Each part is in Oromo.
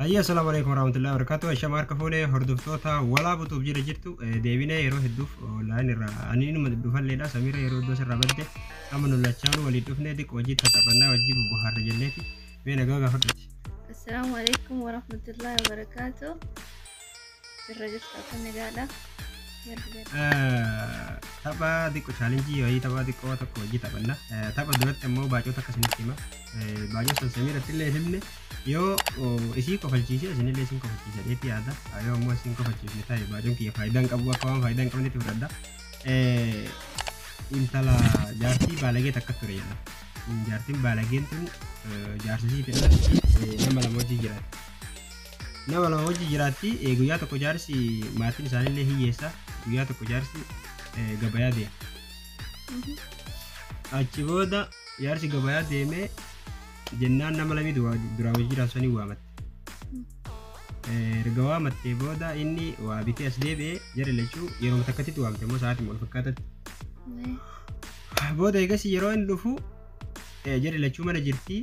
Hayya, assalaamu alaikum warahmatullahi wabarakatuh. Ashama harka fuunee hordoftoota walaa butuuf jira jirtu deebinee yeroo hedduuf online irraa ani inuma dhufalleedha. Samiira yeroo iddoo sirraa badde amma nu lachaanu walii dhufnee xiqqoo hojii tattaphannaa hojii bubbuhaarra jenneeti. Mee nagaa gaafadhuti. Assalaamu alaikum warahmatullahi wabarakatuh. Jirra jirtu, akka nagaadha. Tapha xiqqoo challenge wayii, tapha xiqqoo tokko hojii taphanna. Tapha duratti ammoo baacota akkasinitti hima. Baacoo san Samiiratti illee himne yoo isii kofalchiise isinillee isin kofalchiisa dheetti yaada. Yoo ammoo isin kofalchiisne ta'e baacoon kiyya faayidaa hin qabu, akka waan faayidaa hin qabnetti fudhadha. Intala jaartii baalagee takka ture jedha. Jaartiin baalageen tun jaarsa isii alatti nama lama hojii jiraatti. Nama lama hojii jiraatti. Guyyaa tokko jaarsi, maatiin isaanillee hiyyeessa. Guyyaa tokko jaarsi gabayaa deema. Achi booda jaarsi gabayaa deemee jennaan nama lamii duraa hojii jiraatu sanii waamatte. Erga waamattee booda inni waa bitee as deebi'ee jara lachuu yeroo takkatti waamte immoo sa'aatii wal fakkaatatti. Booda eegas yeroo inni dhufu jara lachuu mana jirti,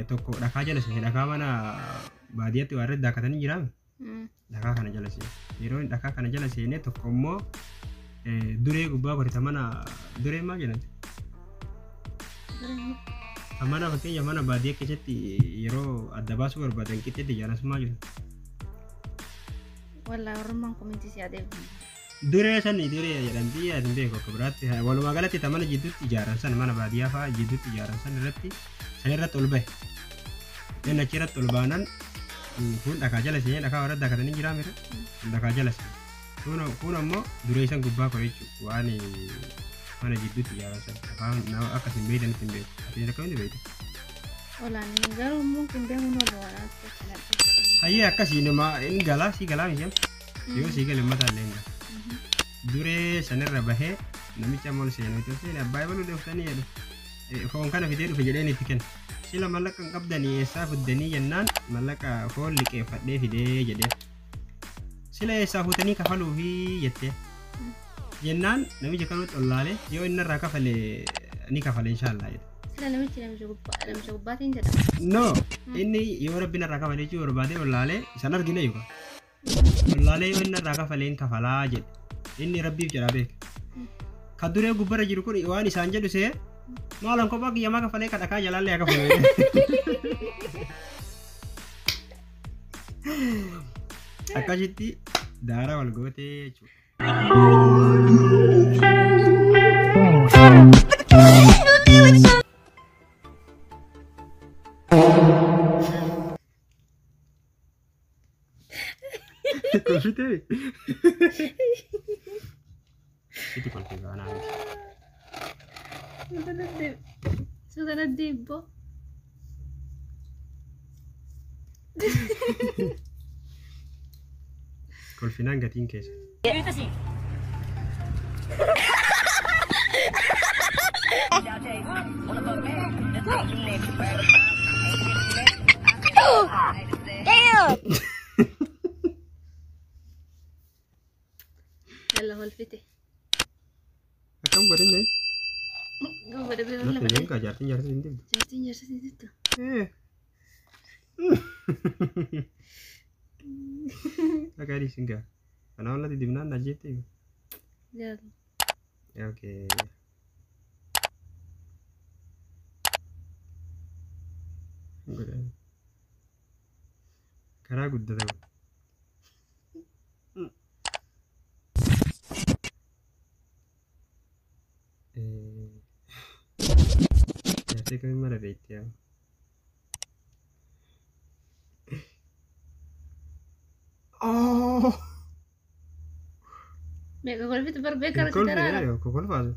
tokko dhakaa jala seene, dhakaa mana baadiyyaatti waa irratti daakatanii jiraame. Dhakaa kana jala seene. Yeroo inni dhakaa kana jala seene tokko immoo duree gubbaa korita, mana duree maal jedhamti? Mana fakkeenya mana baadiyyaa keessatti yeroo adda baasuu barbaadan qixxeetti ijaaran maal jedhamu? Wallaahi warrummaan comment si adeemu. Duree sani duree jedhamti, ati hin beeku akka biraatti. Walumaa galatti ta mana jidduutti ijaaran san, mana baadiyyaa fa'aa jidduutti ijaaran san irratti, san irratti ol bahe. Inni achi irratti ol baanan kun dhakaa jala seenee, dhakaa warra daakatanii jiraa mire, dhakaa jala seene. Kun ammoo duree san gubbaa kore jechuudha, waan mana jidduutti ijaaran san. Afaan nama akkas hin beektanitti hin beeku. Ati akkamitti beekta? Walaan garuu immoo hin beeku, oolu waan akka kana. Hayyee, akkasii nama inni galaa sii galaa miti, yoo sii gale mataa illee hin gala. Duree sanirra bahee namicha ammoo ol seene, itti ol seene, abbaa ebaluu dhuftanii jedhu. Foon kana fidee dhufe jedheen itti kenna. Sila mallaqa hin qabdanii eessaa fiddanii jennaan, mallaqa foon liqeeffadhee fidee jedheen. Sila eessaa fuutanii kafaluufi jettee. Jennaan namicha kanatti ol laalee, yoo inni irraa kafale ni kafale inshaallah jedhe. Sila namichi namicha gubbaa, namicha gubbaatiin jedhama. No, inni yoo rabbiin irraa kafalee jechuu barbaade ol laalee isan argine yookaan. Ol laalee yoo inni irraa kafalee hin kafalaa jedhe. Inni rabbiif jedhaa beeka. Kan duree gubbarra jiru kun waan isaan jedhu see maalan kophaa kiyyamaa kafalee ka dhakaa jalaallee haa kafalu. Akkasitti daara wal gootee jechuudha. Kolfitee? Sitti kolfee gaanaa miti. Suuta deddeebbo. Kolfinaan gatiin keessa. Yalla kolfite. Akkam godhinne? Gobba dhabee Natti lafa hin beekaa, jaartiin jaartiin hin dibdu. Jaartiin jaarsa jettu. Akka adii sin gaa. Kanaaf natti dibnaan na jettee. Yalla. Okay. Godhan. Karaa guddata kun. Jaartii kamiin mala beekti yaa? Oh! Meeqa kolfite bar beekara si Kolfi daraara. Kolfaasu.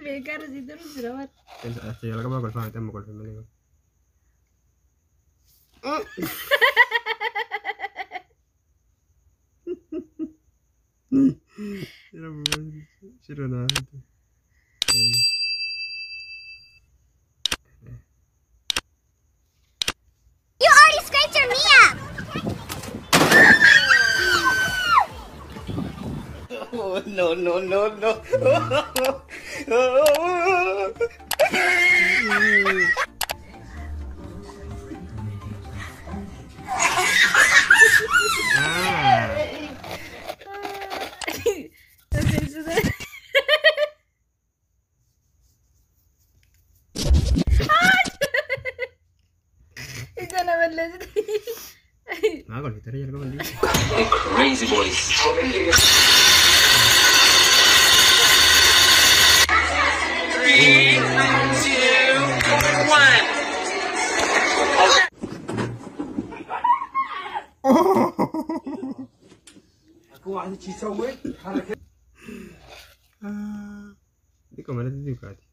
Beekara si daru jira bar. Ati jalqabaa kolfaa miti, amma kolfi malee. Sirra naafatu. No, no, no, no. Ija na balleessite. Maa kolfitee jalqaba hin dhiisu. The Crazy Boys. Three, two, one. Xiqqoo malatti duukaati.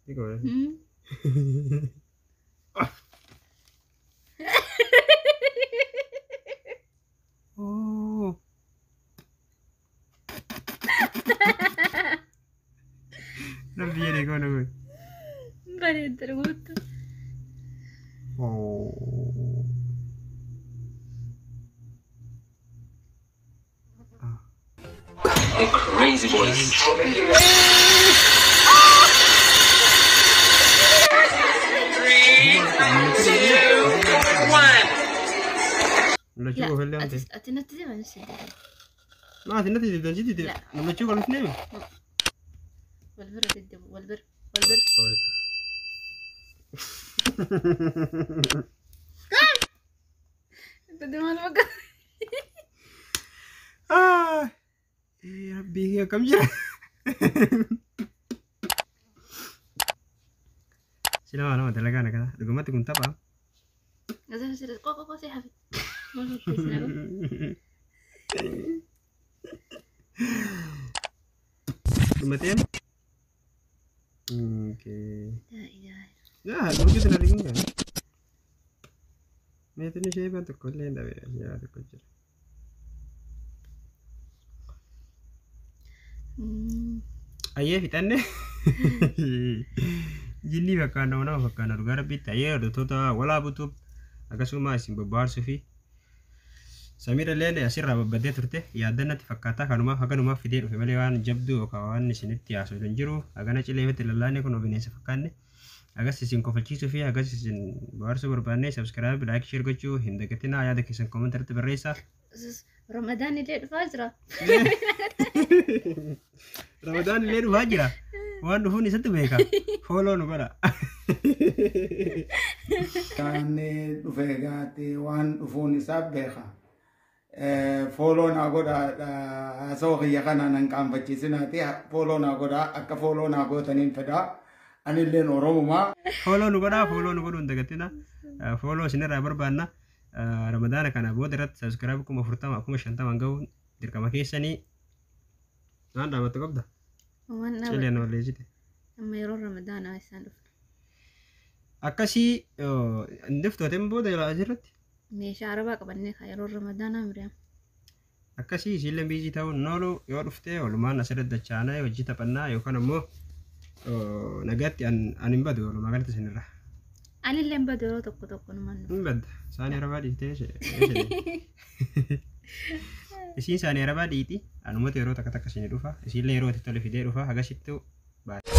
Xiqqoo malatti. Oh. Rabbi jedhee koona kun. Bareedda guutuu. Oh. The Crazy Boys. Three, two, one. Lachuu qofallee waan ta'eef. Ati natti deema ni sitti. Maa ati natti dibdan sitti dib. La. Lachuu qofallee neemi. Wal bira deddeebu wal bira wal bira. Inta maal bakka. Ah. Rabbii kee akkam jira? Sila waa nama dalagaa na kana. Dhugumatti kun tapha. Asii asii qo qo qo si hafe. Maal fakkeessinaa qo. Dhumateen? Okay. Laa ilaaha. Yaa halluu sana argin kan. Meetiin ishee ban tokko illee hin dhabe yaa tokko jira. Ayyee fixanne. Jinni fakkaana nama fakkaana dhugaa rabbitti ayyee hordoftoota walaa butuuf akkasuma isin bobbaarsuu fi Samiira illee asirraa babbaddee turte yaaddannatti fakkaataa kanumaaf haganumaaf fidee dhufe malee waan jabduu yookaan waan isinitti haasa'u hin jiru hagana cileefatti lallaanne kun bineensa fakkaanne agas isin kofalchiisuu fi agas isin bohaarsuu barbaanne subscribe like share gochuu hin dagatinaa yaada keessan comment irratti barreessaa. Ramadaan illee dhufaa jira. Ramadaan illee dhufaa jira. Waan dhufuun isatti beeka. Follow nu godha. Inni dhufee gaatti waan dhufuun isaa beeka. Follow naa godha haasawaa kiyya kana nan qaanfachiisinaati. Follow naa godha akka follow naa gootaniin fedha. Anilleen Oromumaa. Follow nu godha follow nu godhuu hin dagatina. Follow isinirraa barbaanna. Ramadaana kana booda irratti subscribe 40,000 50,000 gahuun dirqama keessanii waan dhaabattu qabda. Waan dhaabatu. Cileen walleessite. Amma yeroo Ramadaanaa isaan dhuftu. Akkasii hindiftooteen booda yeroo asirratti. Meeshaa arabaa qabannee kan yeroo Ramadaanaa miriam. Akkasii isiillee busy ta'uun hin oolu yoo dhuftee walumaan asirratti dachaanaa hojii taphannaa yookaan ammoo nagaatti an hin badu walumaa galatti isinirra. Anillee hin badu yeroo tokko tokko numan dhufa. Hin badda. Saanii arabaa dhiitee isiin saanii arabaa dhiiti anumatu yeroo takka takka isinii dhufa isiillee yeroo itti tole fidee dhufa hagasittuu baate.